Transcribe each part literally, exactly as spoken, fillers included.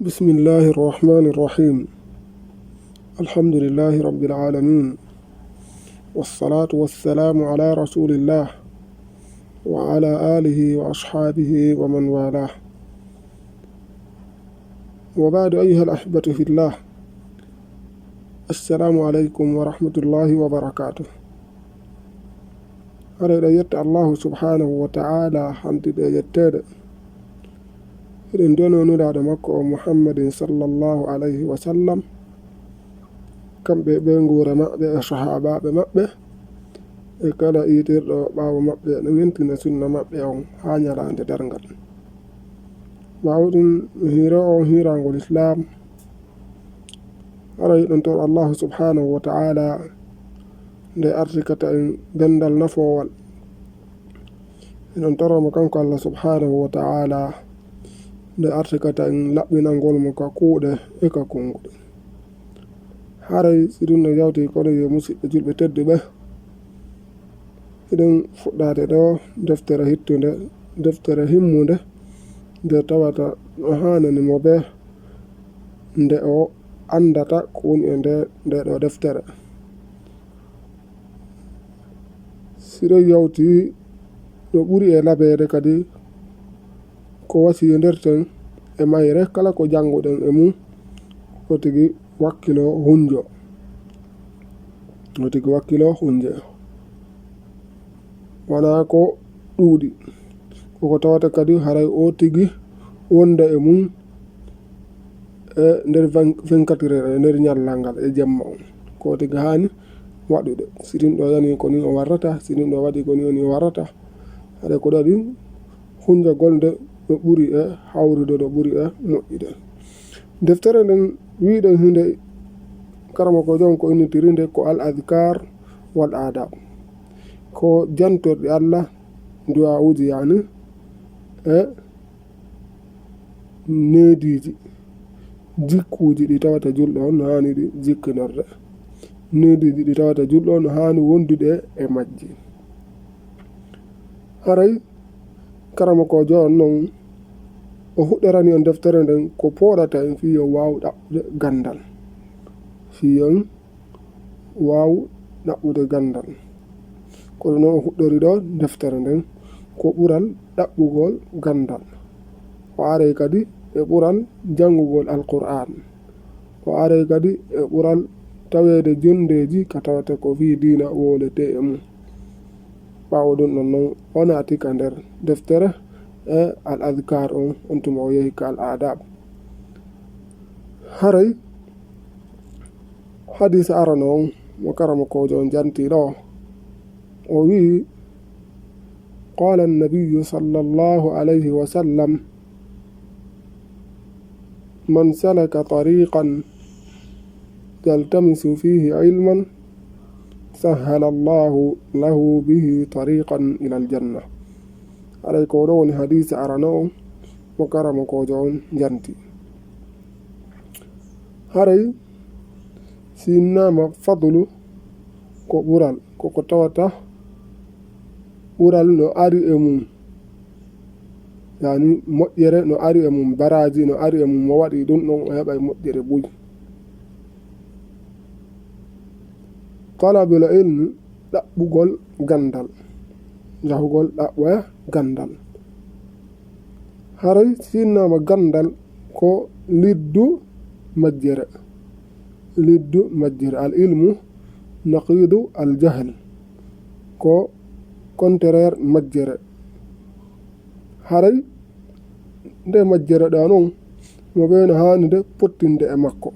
بسم الله الرحمن الرحيم. الحمد لله رب العالمين. والصلاة والسلام على رسول الله وعلى آله وأصحابه ومن والاه. وبعد، أيها الأحبة في الله، السلام عليكم ورحمة الله وبركاته. Haray eɗen yetta Allahu subhanahu wa ta'ala, handuɗo e yetteede. Eɗen nduwanoo Nulaaɗo makko o Muhammadin sallallahu alayhi wa sallam, kamɓe e ɓeynguure maɓɓe e sahaabaaɓe maɓɓe, e kala iwtirɗo ɓaawo maɓɓe, no ŋentina sunna maɓɓe on haa ñalaande darngal. Ɓaawo ɗum, mi hiiroo on hiiraango Lislaam. Haray eɗen toro Allahu subhanahu wa ta'ala nde artikata en ganndal nafoowal. Eɗen toro mo kanko Allah subhanahu wa ta'ala nde artikata en laɓɓinangol mo ka kuuɗe e ka konnguɗi. Haray si ɗum no yawti kono, yo musidɓe julɓe tedduɓe, eɗen fuɗɗaade ɗo deftere hittunde, deftere himmunde, nde tawata no haanani mo bee nde o anndata ko woni e nde, nde ɗo deftere. Si ɗo yawti no ɓuri e labeede kadi ko wasiyondirten e mayre kala ko jannguɗen e mum, o tigi wakkilo hunjo. O tigi wakkilo hunjo. Wanaa ko ɗuuɗi. Koko tawata kadi haray o tigi wonda e mum e nder vingt-quatre heures, e nder ñallal ngal e jemma on. Ko tigi haani waɗude. Si ɗum ɗo yani ko ni o warrata, si ɗum ɗo waɗi ko ni o ni warrata. Haray ko ɗaɗi hunjagol nde no ɓuri e hawrude, no ɓuri e moƴƴude. Deftere nden wi'uɗen hinde karamoko jon ko innitiri nde ko Al Adhkar wal Adab. Ko jantorɗi Allah, du'aa'uuji yani, e neediiji, jikkuuji ɗi tawata julɗo on no haani ɗi jikkinorde. Neediiji ɗi tawata julɗo on no haani wondude e majji. Haray karamokoojo on non, o huɗɗorani on deftere nden ko pooɗata en fii yo waaw ɗaɓɓude ganndal. Fii yo en waaw ɗaɓɓude ganndal. Kono non o huɗɗori ɗo deftere nden ko ɓural ɗaɓɓugol ganndal. O aray kadi e ɓural janngugol Alqur'aan. O aray kadi e ɓural taweede jonndeeji ka tawata ko fii diina wowletee e mum. Ɓaawo ɗum ɗon non, o naati ka nder deftere e Al Adhkar on, on tuma o yehi ka Al Adab. Haray hadiis arano on mo karamokoojo on janti ɗo, o wi'i, قال النبي صلى الله عليه وسلم: من سلك طريقا يلتمس فيه علما سهل الله له به طريقا إلى الجنة. Haray ko ɗo woni hadiisi arano on mo karamokoojo on janti. Haray si innama fadlu ko ɓural, ko ko tawata ɓural no ari e mum. Yani moƴƴere no ari e mum, baraaji no ari e mum, mo waɗi ɗum ɗon o heɓay moƴƴere buy. Talabul ilmi, ɗaɓɓugol ganndal, jahugol ɗaɓɓoya ganndal. Haray si innama ganndal ko liddu majjere. Liddu majjere. Al ilmu naqidu al jahl. Ko contraire majjere. Haray nde majjere ɗa non, mo ɓe no haani nde pottinde e makko.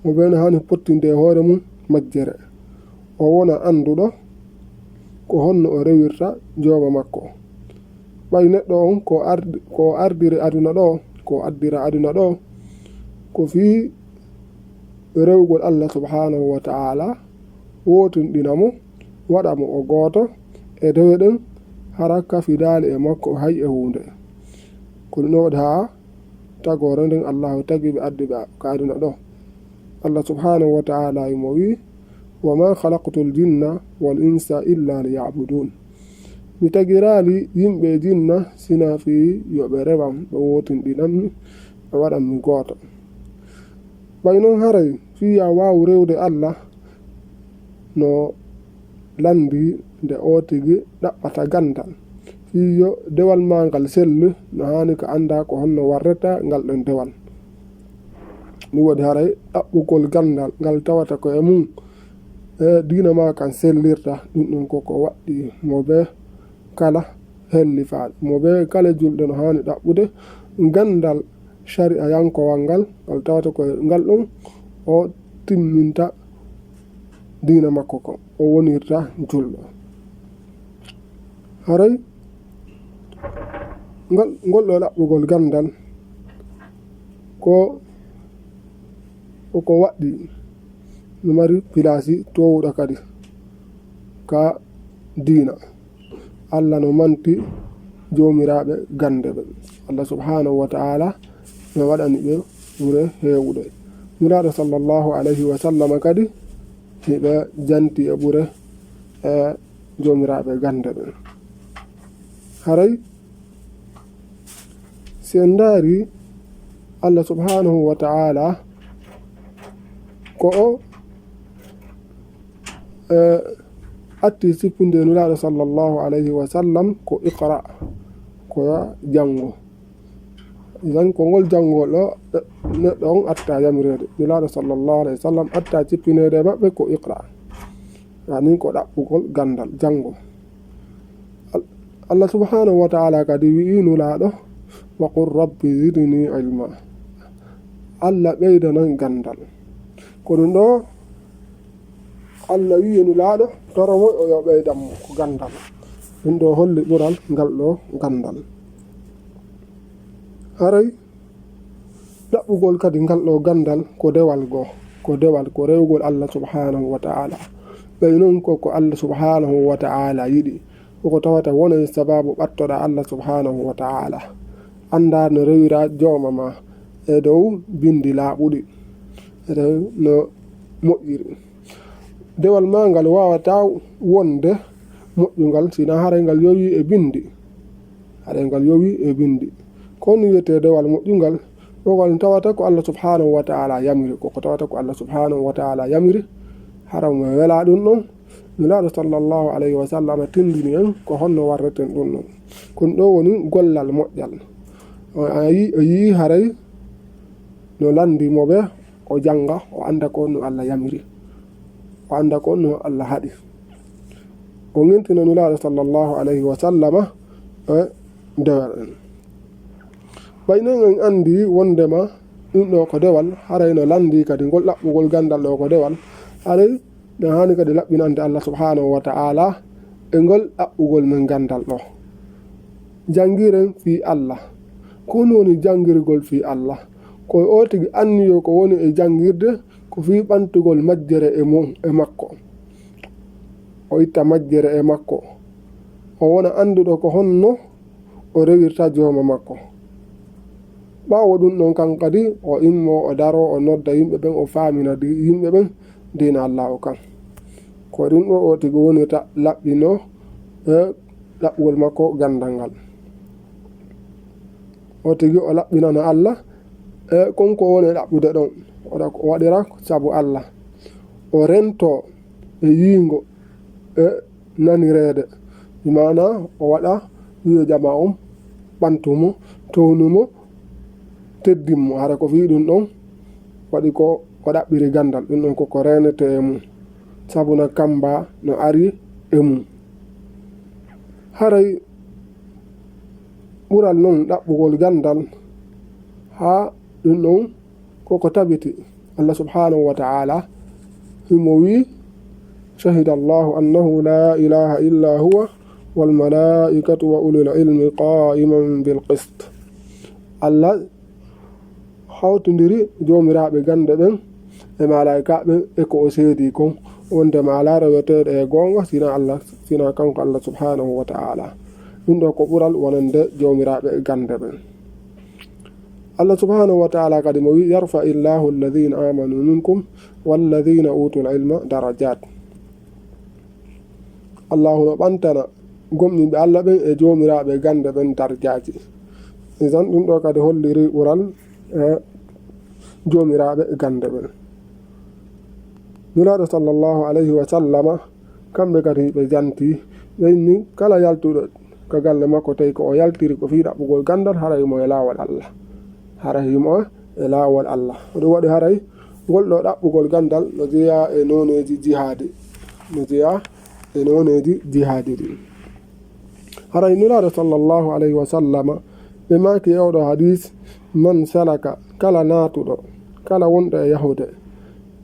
Mo ɓe no haani pottinde e hoore mum majjere. O wona annduɗo ko honno o rewirta jooma makko. Ɓay neɗɗo on ko ard-, ko ardiri aduna ɗo, ko addira aduna ɗo, ko fii rewugol Allah subhanahu wa ta'ala, wootinɗina mo, waɗa mo o gooto e dewe ɗen, hara kafidaali e makko hay e huunde. Ko ɗum o waɗi haa tagoore nden Allahu tagi ɓe, addi ɓe ka aduna ɗo. Allah subhanahu wa ta'ala imo wi'i: "Wa ma khalaqtul jinna wal insa illa liya'budun." Mi tagiraali yimɓe e jinna sina fii yo ɓe rewam, ɓe wootinɗinam mi. ɓe waɗan mi gooto. Ɓay non haray fii yo a waawu rewde Alla no lanndii nde oo tigi ɗaɓɓata ganndal, fii yo dewal maa ngal sellu, no haani ko anndaa ko honno warrata ngal ɗon dewal. Ɗun waɗi haray ɗaɓɓugol ganndal ngal tawata ko e mun, e diina maa kan sellirta, ɗun ɗon ko ko waɗɗii mo bee kala hellifaaɗo. Mo bee kala julɗo no haani ɗaɓɓude ganndal sari'ayankowal ngal, ngal tawata ko e ngal ɗon o timminta diina makko ko o wonirta julɗo. Haray ngal, ngol ɗoo ɗaɓɓugol ganndal ko, ko ko waɗɗii no mari pilaasi toowuɗo kadi ka diina. Alla no manti joomiraaɓe gannde ɓen. Alla subhaanahu wa ta'ala no waɗani ɓe ɓure heewuɗe. Nulaaɗo sallallahu alayhi wa sallam kadi hiɓe janti e ɓure e joomiraaɓe gannde ɓen. Haray si en ndaari Alla subhaanahu wa ta'ala ko o e, atti sippunde Nulaaɗo sallallahu alayhi wa sallam ko iqra, ko yo janngu. Idan ko ngol janngol ɗoo neɗɗo on atta yamireede. Nulaaɗo sallallahu alayhi wa sallam atta sippineede e maɓɓe ko iqra, yani ko ɗaɓɓugol ganndal, janngu. Al-, Alla subhaanahu wa ta'ala kadi wi'i Nulaaɗo, "Wa qul rabbi zidni ilma." Alla ɓeydanan ganndal. Ko ɗun ɗoo Alla wi'i e Nulaaɗo, toro mo o yo ɓeydan mo ko ganndal. Ɗun ɗoo holli ɓural ngal ɗoo ganndal. Haray ɗaɓɓugol kadi ngal ɗoo ganndal ko dewal goo, ko dewal, ko rewugol Alla subhaanahu wa ta'ala. Ɓay non ko ko Alla subhaanahu wa ta'ala yiɗi, ko ko tawata wonay sababu ɓattoɗaa Alla subhaanahu wa ta'ala. Anndaa no rewiraa jooma maa e dow binndi laaɓuɗi, e dow no moƴƴiri. Dewal maa ngal waawataa wonde moƴƴungal, sinaa haray ngal yowii e binndi. Haray ngal yowii e binndi. Ko honno wi'etee dewal moƴƴungal? Ko ngal tawata ko Alla subhaanahu wa ta'ala yamiri, ko ko tawata ko Alla subhaanahu wa ta'ala yamiri, hara mo welaa ɗun ɗon. Nulaaɗo sallallahu alayhi wa sallam tinndini en ko honno warreten ɗun ɗon. Ko ɗun ɗoo woni gollal moƴƴal. O, a yi-, o yi'i haray no lanndii mo ɓe, o jannga, o annda ko honno Alla yamiri, o annda ko honno Alla haɗi. O ŋentina Nulaaɗo sallallahu alayhi wa sallama e dewal en. Ɓay non en anndi wonndema ɗun ɗoo ko dewal, haray no lanndii kadi ngol ɗaɓɓugol ganndal ɗoo ko dewal, haray no haani kadi laɓɓinande Alla subhaanahu wa ta'ala e ngol ɗaɓɓugol men ganndal ɗoo. Janngiren fii Alla. Ko honɗun woni janngirgol fii Alla? Ko o tigi anniyo ko woni e janngirde, ko fii ɓantugol majjere e mum, e makko. O itta majjere e makko. O wona annduɗo ko honno o rewirta jooma makko. Ɓaawo ɗun ɗon kan kadi, o immoo, o daroo, o nodda yimɓe ɓen, o faamina di-, yimɓe ɓen diina Allaahu kan. Ko ɗun ɗoo o tigi wonirta laɓɓinoo e ɗaɓɓugol makko ganndal ngal. O tigi o laɓɓinana Alla e kon ko woni e ɗaɓɓude ɗon. O waɗa, o waɗira sabu Alla. O rentoo e yiingo e nanireede. Bi maanaa o waɗa wi'o jamaa on ɓantu mo, townu mo, teddin mo. Hara ko fii ɗun ɗon waɗi ko o ɗaɓɓiri ganndal. Ɗun ɗon ko ko reenetee e mum. Sabu na kamba no ari e mum. Haray ɓural non ɗaɓɓugol ganndal haa ɗun ɗon ko ko tabiti. Alla subhaanahu wa ta'ala himo wi'i, "Shahida Allahu annahu la ilaha illa huwa wal malaa'ikatu wa ulul ilmi qaa'iman bil qist." Alla hawtindiri joomiraaɓe gannde ɓen e malaa'ikaaɓe ɓen e ko o seedii kon, wonndema alaa reweteeɗo e goonga sinaa Alla, sinaa kanko Alla subhaanahu wa ta'ala. Ɗun ɗoo ko ɓural wonande joomiraaɓe gannde ɓen. Alla subhaanahu wa ta'ala kadi mo wi'i, "Yarfa'i Allahu alladhina amanu minkum walladhina utul ilma darajat." Allaahu no ɓantana gomɗinɓe Alla ɓen e joomiraaɓe gannde ɓen darjaaji. Idan ɗun ɗoo kadi holliri ɓural e joomiraaɓe gannde ɓen. Nulaaɗo sallallahu alayhi wa sallama, kamɓe kadi ɓe janti, ɓe inni kala yaltuɗo ka galle makko tawi ko o yaltiri ko fii ɗaɓɓugol ganndal, haray mo e laawol Allah. Haray mo e laawol Allah. Ko ɗum waɗi haray ngol ɗoo ɗaɓɓugol ganndal no jeyaa e nooneeji jihaadi. No jeyaa e nooneeji jihaadi ɗin. Haray Nulaaɗo sallallahu alayhi wa sallama, ɓe maaki e oɗo hadis, "Man salaka," kala naatuɗo, kala wonɗo e yahude,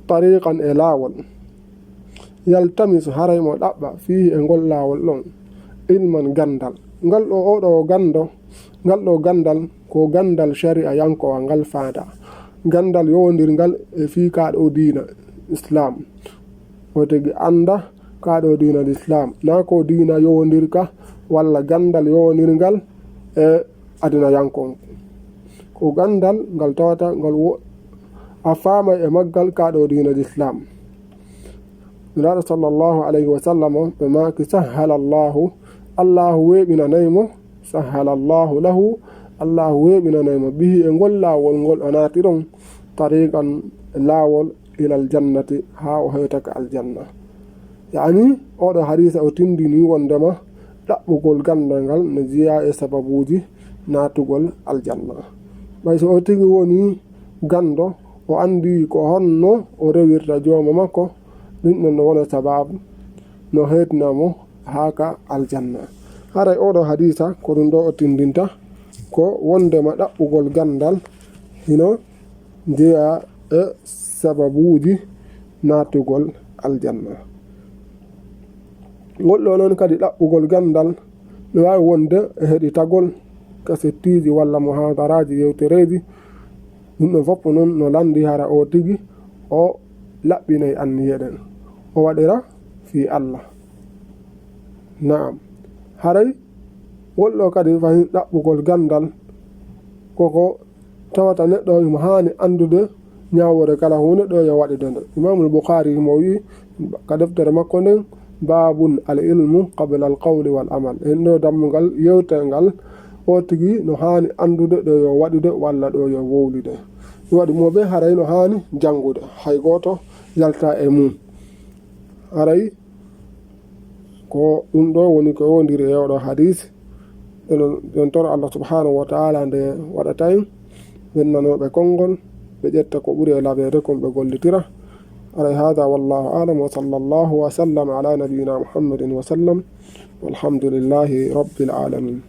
"tariqan," e laawol, "yaltamisu," haray mo ɗaɓɓa, "fiihi," e ngol laawol ɗon, "ilman," ganndal. Ngal ɗoo, oɗo ganndo, ngal ɗoo ganndal ko ganndal shari'a yankowa ngal faada. Ganndal yowondirngal e fii kaa ɗoo diina Islam. Wotigi annda kaa ɗoo diina Islam. Naa ko diina yowondirka walla ganndal yowondirngal e adina yankon. Ko ganndal ngal tawata ngal wo-, a faamay e maggal kaa ɗoo diina Islam. Nulaaɗo sallallahu alayhi wa sallam ɓe maaki, "Sahhala Allahu," Allahu weeɓinanay mo, "sahhala Allahu lahu," Allahu weeɓinanay mo, "bihi," e ngol laawol ngol o naati ɗon, "tariqan," laawol, "ilal jannati," haa o hewta ka aljanna. Yaani, oɗo hadiisa o tindini wondema ɗaɓɓugol ganndal ngal no jeyaa e sababuuji naatugol aljanna. Ɓay so o tigi woni ganndo, o anndi ko honno o rewirta jooma makko, ɗum ɗon no wona sababu no heedna mo haa ka aljanna. Haray oɗo hadiisa ko ɗum ɗoo o tindinta, ko wondema ɗaɓɓugol ganndal hino jeyaa e sababuuji naatugol aljanna. Ngol ɗoo non kadi ɗaɓɓugol ganndal no waawi wonde e heɗitagol kasettiiji walla muhaadaraaji, yewtereeji, ɗum ɗon fof non no lanndi hara o tigi o laɓɓinay anniye ɗen, o waɗira fii Allah. Naam, haray ngol ɗoo kadi fahin ɗaɓɓugol ganndal koko tawata neɗɗo himo haani anndude ñaawoore kala huunde ɗo yo waɗude nde. Imaamul Bukhaari mo wi'i ka deftere makko nden, "Baabun al ilmu qabla al qawli wal amal." Hen ɗo dammugal yewtengal o tigi no haani anndude ɗo yo waɗude walla ɗo yo wowlude. Ɗum waɗi mo ɓe haray no haani janngude, hay gooto yalta e mum. Haray ko ɗum ɗo woni ko yowondiri e oɗo hadis. Ɗen, ɗen toro Allah subhanahu wa ta'ala nde waɗata en wennanooɓe konngol, ɓe ƴetta ko ɓuri e laɓeede kon ɓe gollitira. Haray hada wallahu a'lam wa sallallahu wa sallam ala nabiyyina Muhammadin wa sallam. Walhamdulillahi rabbil alamin.